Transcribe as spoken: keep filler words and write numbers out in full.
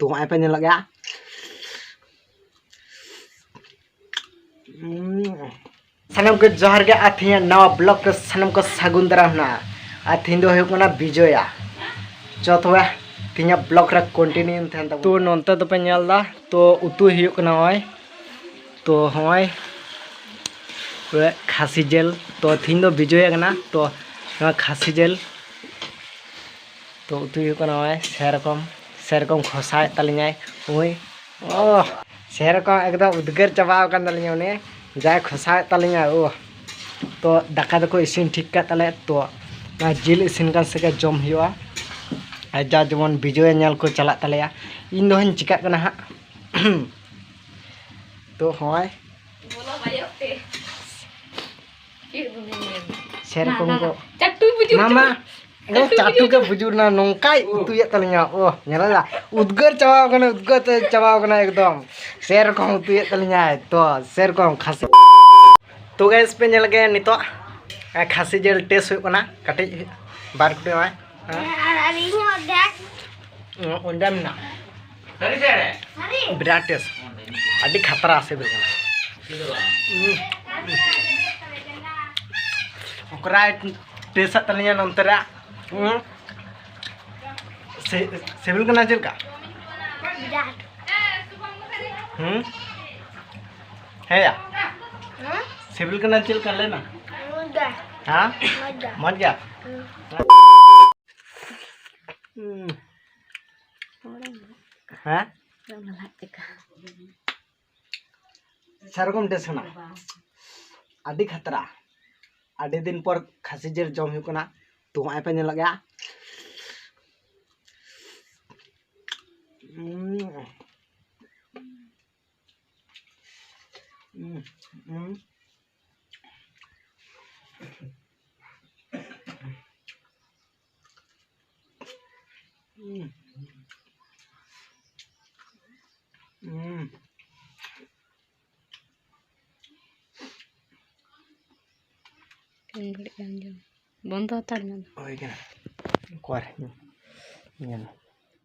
ᱛᱚ ᱦᱚᱸᱜᱼᱚᱭ ᱯᱮ ᱧᱮᱞᱚᱜ ᱜᱮᱭᱟ᱾ ᱩᱸ᱾ ᱥᱟᱱᱟᱢ ᱠᱚ ᱡᱚᱦᱟᱨ ᱜᱮ, ᱟᱨ ᱛᱮᱦᱮᱧᱟᱜ ᱱᱟᱣᱟ vlog ᱨᱮ ᱥᱟᱱᱟᱢ ᱠᱚ ᱥᱟᱹᱜᱩᱱ ᱫᱟᱨᱟᱢ ᱦᱮᱱᱟᱜᱼᱟ᱾ ᱟᱨ ᱛᱮᱦᱮᱧ ᱫᱚ ᱦᱩᱭᱩᱜ ᱠᱟᱱᱟ ᱵᱤᱡᱚᱭᱟ᱾ ᱪᱚ ᱛᱚᱵᱮ ᱛᱮᱦᱮᱧᱟᱜ vlog ᱨᱮ continue ᱛᱟᱦᱮᱱ ᱛᱟᱵᱚᱱ᱾ ᱛᱚ ᱱᱚᱱᱛᱮ ᱫᱚᱯᱮ ᱧᱮᱞ ᱮᱫᱟ, ᱛᱚ ᱩᱛᱩ ᱦᱩᱭᱩᱜ ᱠᱟᱱᱟ ᱱᱚᱜᱼᱚᱭ᱾ ᱛᱚ ᱦᱚᱸᱜᱼᱚᱭ ᱯᱩᱨᱟᱹ ᱠᱷᱟᱹᱥᱤ ᱡᱤᱞ᱾ ᱛᱚ ᱛᱮᱦᱮᱧ ᱫᱚ ᱵᱤᱡᱚᱭᱟ ᱠᱟᱱᱟ, ᱛᱚ ᱱᱚᱣᱟ ᱠᱷᱟᱹᱥᱤ ᱡᱤᱞ ᱛᱚ ᱩᱛᱩ ᱦᱩᱭᱩᱜ ᱠᱟᱱᱟ ᱱᱚᱜᱼᱚᱭ ᱥᱮᱨᱚᱠᱚᱢ, ᱥᱮᱨᱚᱠᱚᱢ ᱠᱷᱚᱥᱟᱣᱮᱫ ᱛᱟᱹᱞᱤᱧᱟᱭ ᱩᱱᱤ᱾ ᱳᱦ, ᱥᱮᱨᱚᱠᱚᱢ ᱮᱠᱫᱚᱢ ᱩᱫᱽᱜᱟᱹᱨ ᱪᱟᱵᱟᱣ ᱟᱠᱟᱱ ᱛᱟᱹᱞᱤᱧᱟ ᱩᱱᱤ, ᱡᱟᱭ ᱠᱷᱚᱥᱟᱣᱮᱫ ᱛᱟᱹᱞᱤᱧᱟ᱾ ᱳᱦ, ᱛᱚ ᱫᱟᱠᱟ ᱫᱚᱠᱚ ᱤᱥᱤᱱ ᱴᱷᱤᱠ ᱠᱟᱜ ᱛᱟᱞᱮᱭᱟ᱾ ᱛᱚ ᱚᱱᱟ ᱡᱤᱞ ᱤᱥᱤᱱ ᱠᱟᱱ ᱥᱮᱫ ᱜᱮ ᱡᱚᱢ ᱦᱩᱭᱩᱜᱼᱟ᱾ ᱟᱨ ᱡᱟ ᱡᱮᱢᱚᱱ ᱵᱤᱡᱚᱭᱮ ᱧᱮᱞ ᱠᱚ ᱪᱟᱞᱟᱜ ᱛᱟᱞᱮᱭᱟ, ᱤᱧ ᱫᱚ ᱦᱟᱸᱜ ᱤᱧ ᱪᱤᱠᱟᱹᱜ ᱠᱟᱱᱟ ᱦᱟᱸᱜ᱾ ᱛᱚ ᱦᱚᱸᱜᱼᱚᱭ ᱵᱚᱞᱚ ᱵᱟᱭᱚᱜ ᱛᱮ᱾ ᱪᱮᱫ ᱵᱚᱱ ᱧᱮᱞ? ᱥᱮᱨᱚᱠᱚᱢ ᱱᱟ, ᱱᱟ, ᱠᱚ ᱱᱟ᱾ ᱪᱟᱴᱴᱩ ᱵᱩᱡᱩᱨ ᱢᱟᱢᱟ, ᱪᱟᱴᱴᱩ᱾ ᱮ, ᱪᱟᱴᱴᱩ ᱪᱟᱴᱴᱩ ᱜᱮ ᱵᱩᱡᱩᱨ ᱱᱟ, ᱱᱚᱝᱠᱟᱭ ᱩᱛᱩᱭᱮᱫ ᱛᱟᱹᱞᱤᱧᱟ᱾ ᱳ, ᱧᱮᱞ ᱫᱟ, ᱩᱫᱽᱜᱟᱹᱨ ᱪᱟᱵᱟᱣ ᱠᱟᱱᱟ, ᱩᱫᱽᱜᱟᱹᱨ ᱛᱮ ᱪᱟᱵᱟᱣ ᱠᱟᱱᱟ ᱮᱠᱫᱚᱢ᱾ ᱥᱮᱨᱚᱠᱚᱢ ᱩᱛᱩᱭᱮᱫ ᱛᱟᱹᱞᱤᱧᱟᱭ, ᱛᱚ, ᱥᱮᱨᱚᱠᱚᱢ ᱠᱷᱟᱹᱥᱤ᱾ ᱛᱚ guys, ᱯᱮ ᱧᱮᱞ ᱜᱮ ᱱᱤᱛᱚᱜ, ᱮ, ᱠᱷᱟᱹᱥᱤ ᱡᱤᱞ taste ᱦᱩᱭᱩᱜ ᱠᱟᱱᱟ, ᱠᱟᱹᱴᱤᱡ ᱵᱟᱨ ᱠᱩᱴᱤ ᱱᱚᱜᱼᱚᱭ᱾ ᱦᱮᱸ? ᱟᱨ, ᱟᱨ ᱤᱧ ᱦᱚᱸ ᱫᱮᱠᱷ᱾ ᱚᱸᱰᱮ ᱢᱮᱱᱟᱜᱼᱟ᱾ ᱥᱟᱹᱨᱤ ᱥᱮ ᱮᱲᱮ? ᱥᱟᱹᱨᱤ᱾ ᱵᱤᱨᱟᱴ taste᱾ ᱟᱹᱰᱤ ᱠᱷᱟᱛᱨᱟ ᱥᱤᱵᱤᱞ ᱠᱟᱱᱟ᱾ ᱩᱸ᱾ ᱚᱠᱚᱨᱟᱭ taste ᱟᱜ ᱛᱟᱹᱞᱤᱧᱟ ᱱᱚᱱᱛᱮ ᱨᱮ᱾ ᱩᱸ᱾ ᱥᱤ-, ᱥᱤᱵᱤᱞ ᱠᱟᱱᱟ ᱪᱮᱫ ᱞᱮᱠᱟ? ᱵᱤᱨᱟᱴ᱾ ᱦᱩᱸ? ᱦᱮᱸᱭᱟ? ᱦᱮᱸ? ᱥᱤᱵᱤᱞ ᱠᱟᱱᱟ ᱪᱮᱫ ᱞᱮᱠᱟ ᱞᱟᱹᱭ ᱢᱮ? ᱢᱚᱡᱽ ᱜᱮ᱾ ᱦᱮᱸ? ᱢᱚᱡᱽ ᱜᱮ᱾ ᱢᱚᱡᱽ ᱜᱮᱭᱟ? ᱦᱩᱸ᱾ ᱦᱩᱸ᱾ ᱦᱮᱸ? ᱥᱮᱨᱚᱠᱚᱢ taste ᱠᱟᱱᱟ᱾ ᱟᱹᱰᱤ ᱠᱷᱟᱛᱨᱟ᱾ ᱟᱹᱰᱤ ᱫᱤᱱ ᱯᱚᱨ ᱠᱷᱟᱹᱥᱤ ᱡᱤᱞ ᱡᱚᱢ ᱦᱩᱭᱩᱜ ᱠᱟᱱᱟ᱾ ᱛᱚ ᱦᱚᱸᱜᱼᱚᱭ ᱯᱮ ᱧᱮᱞᱚᱜ ᱜᱮᱭᱟ᱾ ᱩᱸ᱾ ᱩᱸ, ᱩᱸ᱾ ᱩᱸ᱾ ᱩᱸ᱾ ᱛᱤᱱ ᱜᱷᱟᱹᱲᱤᱡ ᱜᱟᱱ ᱡᱚᱢ? ᱵᱚᱱᱫᱚ ᱦᱟᱛᱟᱲ ᱢᱮ ᱟᱫᱚ᱾ ᱦᱩᱭ ᱠᱟᱱᱟ᱾ ᱚᱠᱟᱨᱮ? ᱧᱮᱞ᱾